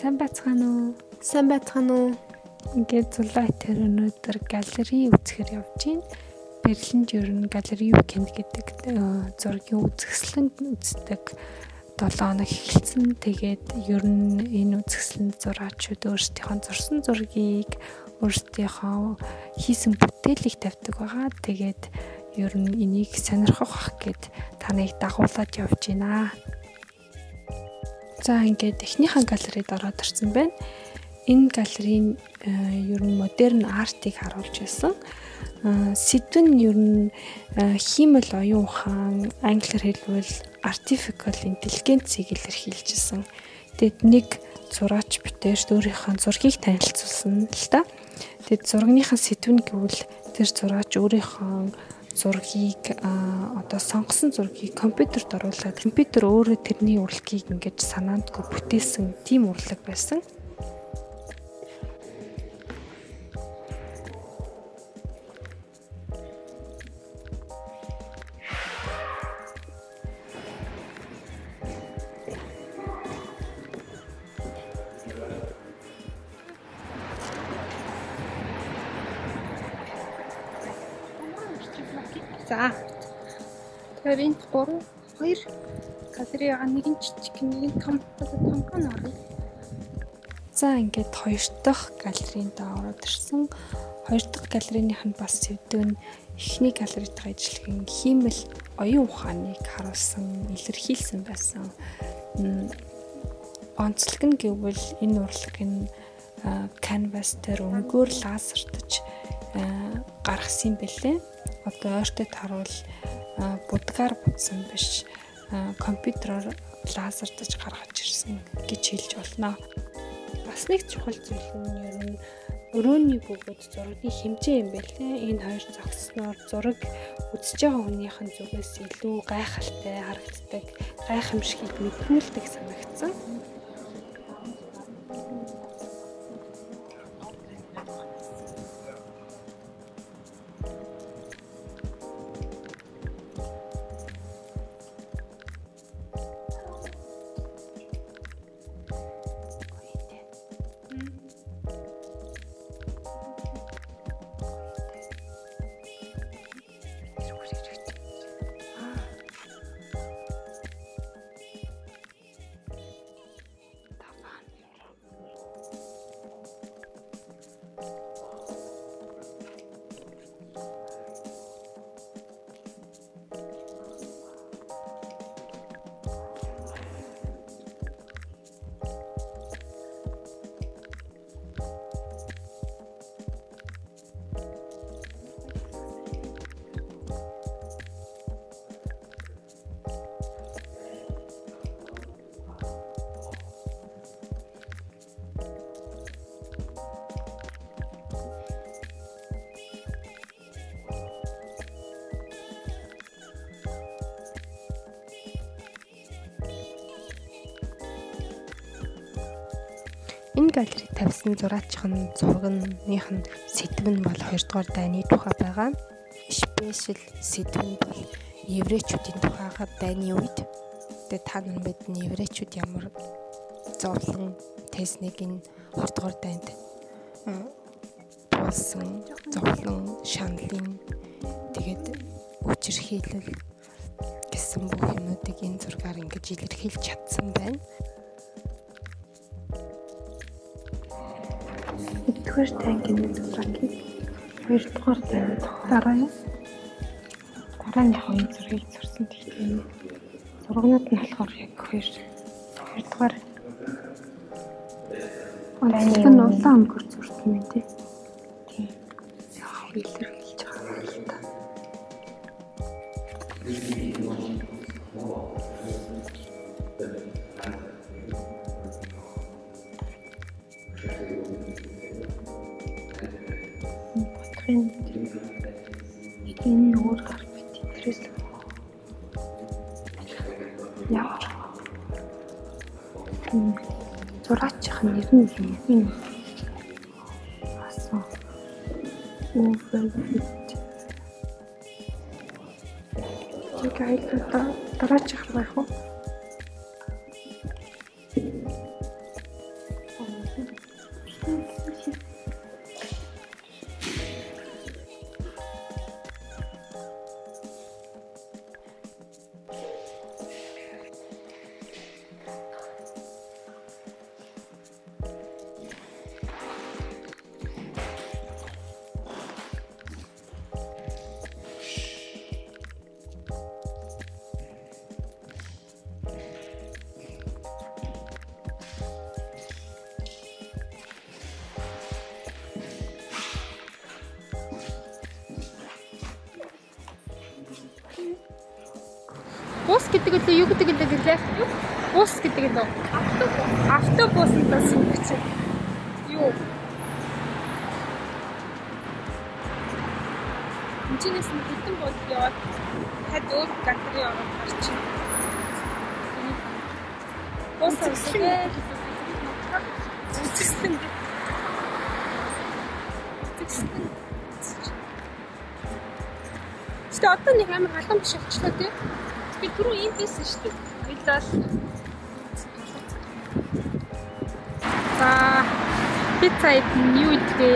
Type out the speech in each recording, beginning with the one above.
Сайн байцгаана уу? Сайн байцгаана уу? Ингээд Зулаа тэр өнөөдөр галерей үзэхээр явж байна. Берлинд ер нь галерей weekend гэдэг зургийн үзэсгэлэн үздэг 7 хоног эхэлсэн. Тэгээд ер нь энэ үзэсгэлэнд зураачуд өөрсдийнхөө зурсан зургийг, өөрсдийнхөө хийсэн бүтээлийг тавьдаг байгаа. Тэгээд ер нь энийг сонирхох ах гэд та нарыг дагуулад явж байна. За ингээд эхнийхэн галерейд ороод ирсэн байна. Энэ галерейн ер нь модерн артыг харуулж байсан. Сэдв нь ер нь хиймэл оюун ухаан, англиар хэлбэл artificial intelligence-ийг илэрхийлжсэн. Тэгэд нэг зураач битээр өөрийнхөө зургийг танилцуулсан л да. Тэгэд зургийнхаа сэдв нь гэвэл тэр зураач өөрийнхөө зургийг одоо сонгосон зургийг компьютерт оруулаад компьютер өөрөө тэрний урлагийг ингэж санаандгүй бүтээсэн тийм урлаг байсан. За. Тэгэхээр энд 3 2 галерей байгаа, нэг нь жижиг, нэг нь том, томхон орно. За ингээд хоёр дахь галерейнд ороод ирсэн. Хоёр дахь галерейных нь бас сэдв нь эхний галерейтайгаа ижилхэн хиймэл оюун ухааныг харуулсан, илэрхийлсэн байсан. Онцлог нь гэвэл энэ урлаг нь канвас дээр өнгөөр лазертаж гаргасан юм бэлээ. Одоо ойртой таруул будгаар будсан биш, компьютероор лазертаж гаргаж ирсэн гэж хэлж болно. Бас нэг чухал зүйл нь ер нь өрөөний бөгөөд зургийн хэмжээ юм байлээ. Энэ хоёр зогсноор зураг үзэж байгаа хүнийх нь зүгээс илүү гайхалтай харагддаг, гайхамшигыг мэдрүүлдэг санагдсан. Энэ галерей тавьсан зураачийн зургийнхын сэдв нь бол 2 дугаар дайны тухай байгаа. Спешиал сэдв нь бол еврейчүүдийн тухайга дайны үед. Тэгээ та нар мэднэ еврейчүүд ямар зовлон тайсныг энэ 2 дугаар дайнд туулсан зовлон, шаналлын тэгээд хүчирхийлэл гэсэн бүх юмнуудыг энэ зургаар ингэж илэрхийлж чадсан байна. Нэгдүгээр танкины зургийг, хоёрдугаар тайны дараа дарааныхаа энэ зургийг зурсан. Гэхдээ зургнууд нь болохоор яг хоёрдугаар онцлог нь улаан өнгөөр зурсан юм тий. Тийм. Яг илэрхийлж байгаа юм л та. Энэ өөр граффити дээрээс ямар зураачих нэр нь юм. Асан. Overhead. Тэгээд дараачих руу явах уу? Бус гэдэг үлээ юу гэдэг үлээ гэлээ? Бус гэдэг нь үү? Автобусанд суух чинь. Юу? Энэчнээс нь хэдэн бод яваад хад өөр галерей ороод гарч. Бус үзэсгэлэн. Үзэсгэлэн. Үзэсгэлэн. Гэтэ одоо нэг амар халуун биш болчихлоо тий. Би түрүү ийм байсан шүү дээ. Уйлал. За пицца идэн юу идэх вэ?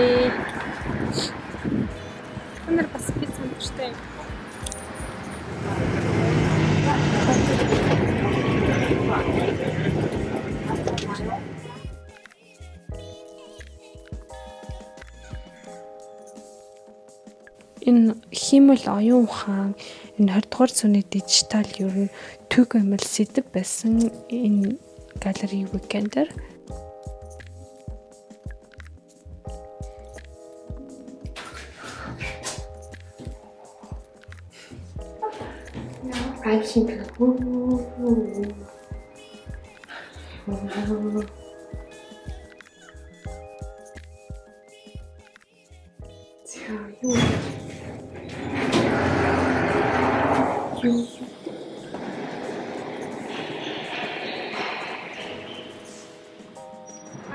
Та нар бас пицца амттай юм. Энэ хиймэл оюун ухаан энэ 20 дугаар зууны дижитал ер нь түгээмэл сэдэв байсан энэ галерей weekend-ээр. За юу юу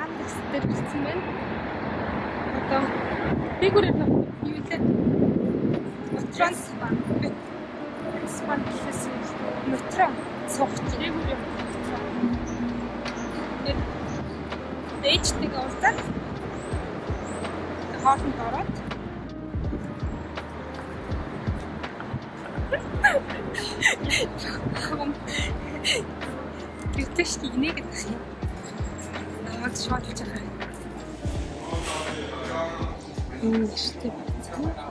Андекс дээр ирсэн байна. Одоо дээгүүрээр юу илээ? Транспорт. Транспорт метро суух дээгүүр явах метро. Тэгээд ээжтэйгээ уулзаад хоолнд ороод Гэртээ шүү дээ инээгээд байх юм. Намайг шоолж байгаа. Энэ нэртэй байна.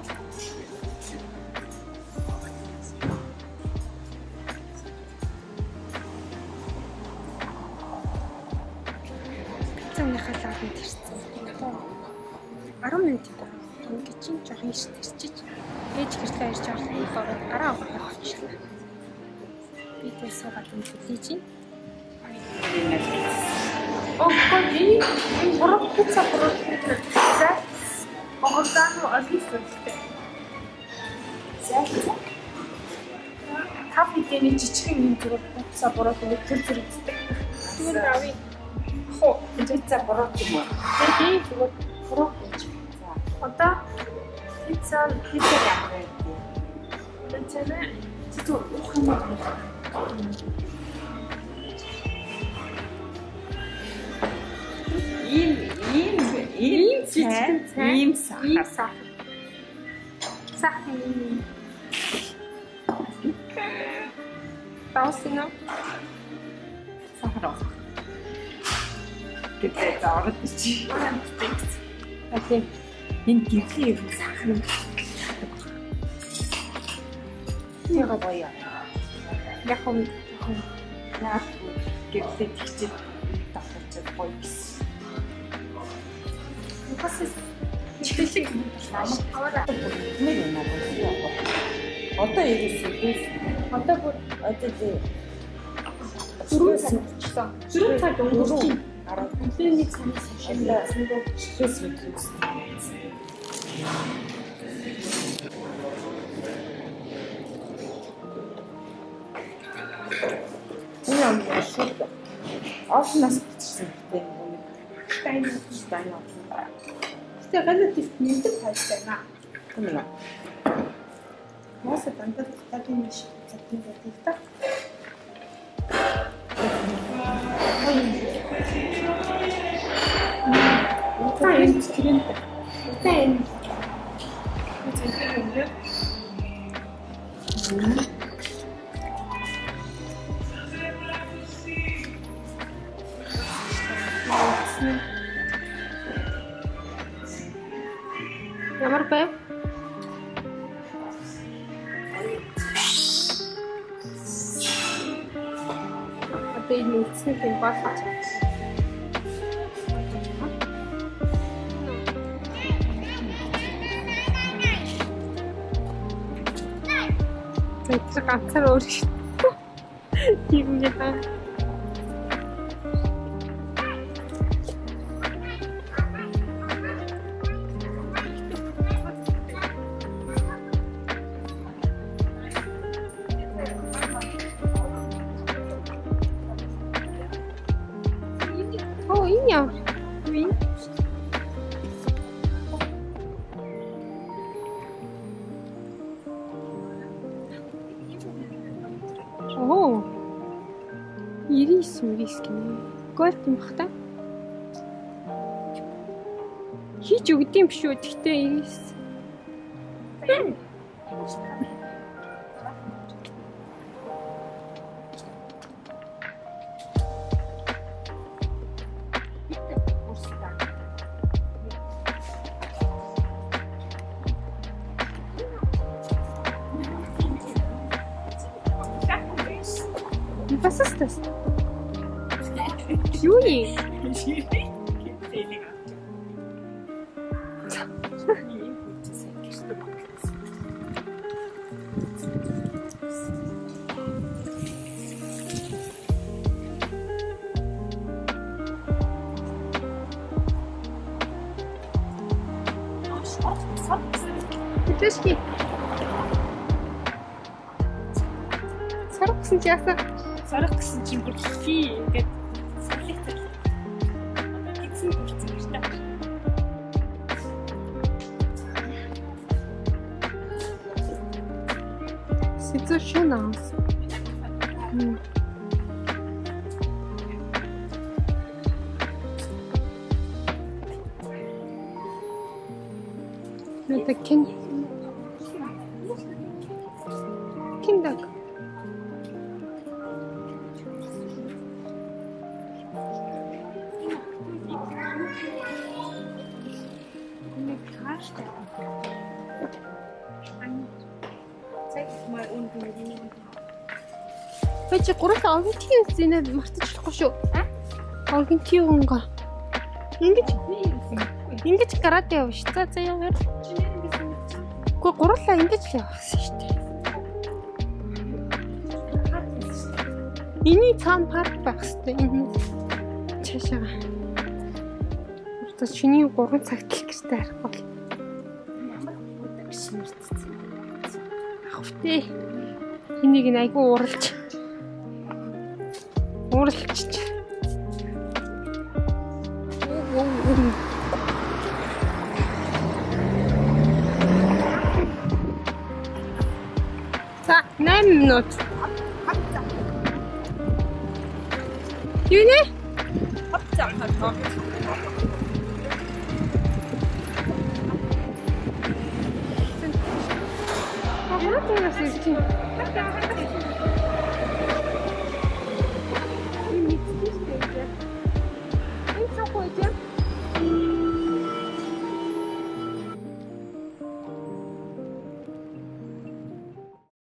Пиццаныхаа лавнд ирсэн. 10 минутын дараа ингэж жоохон эрт ирчиж ээж гэрлээ ирж орлоо ороод гараа авах авчихлаа. Би тэр суугаад юм хүлээж байна. Окей, энэ гурав пицца гурав пицца. Орегано олив өлтэй. За. Тав хэдийн жижигхэн юм зүгээр пицца буруу нэг төр зөр иддэг. Тэгвэл авъя. Хоо, пицца буруу юм уу? Би зүгээр буруу гэж. За. Одоо пицца пицца ямар вэ? Пицца нэ зүгээр уух юм уу? Ийм жижигхэн цай, ийм сахар. Ийм сахар. Сахар юм. Давсан уу? Сахар уу. Гэдэг ороод чи. Тийм. Энэ гэрлийн юм сахар юм. Яга боёо. Яг юм. Яг гэрлээ тэгчээд давталж гоё гэсэн. Бас чихлэг намайг нэг юм аа. Одоо ирсэн. Одоо бүр одоо зэ 4 цаг болчихсон. 4 цаг өнгөрч байна. Өглөөний цанаас хойш члээс мэдлэгсэн. Энэ юм шууд офнаас бичсэн гэдэг юм. Штайн штайн. Гэтэ relative нэмдэг тайлбар байна. Тийм үү. Моса дандаа татгийн маш задны байдаг та. Та энэ кремтэй. Та энэ. Зөвхөн юм. Ямар байв? Одоо энэ үлдсэнийг юм болгож байна. За тэр ганцаар өөр. Тийм яа. Оо энэ яа. Юу? Оо. 99 гинэ. Голд юм бах та. Хийж өгд юм шүү. Тэгтээ 99. Бас эстас. Юу юм? Тэшки. Сарах гэсэн чи яасан? Сарах гэсэн чинь бүр хий ингээд сарлыг зарлаа. Одоо гидсэн бүрцэн гэж та. Сэцүү шунаас. Это кин. Киндаг. Бачи гурлаа Аргентин зинэ мартаж болохгүй шүү. Аргентинга. Ингэж гараад явна ш. За за яваар. Үгүй гурлаа ингэж л явах гэсэн шүү дээ. Эний цаана парк байх хэвээр. Энэ цаашаа. Одоо чиний 3 цагт л гэртээ харах бол. Ямар хурдан биш мэрцсэн. Ах вэ. Энийг нь айгүй уралж. Уралчч. За 8 минут. Юу нэ? Хавцаа.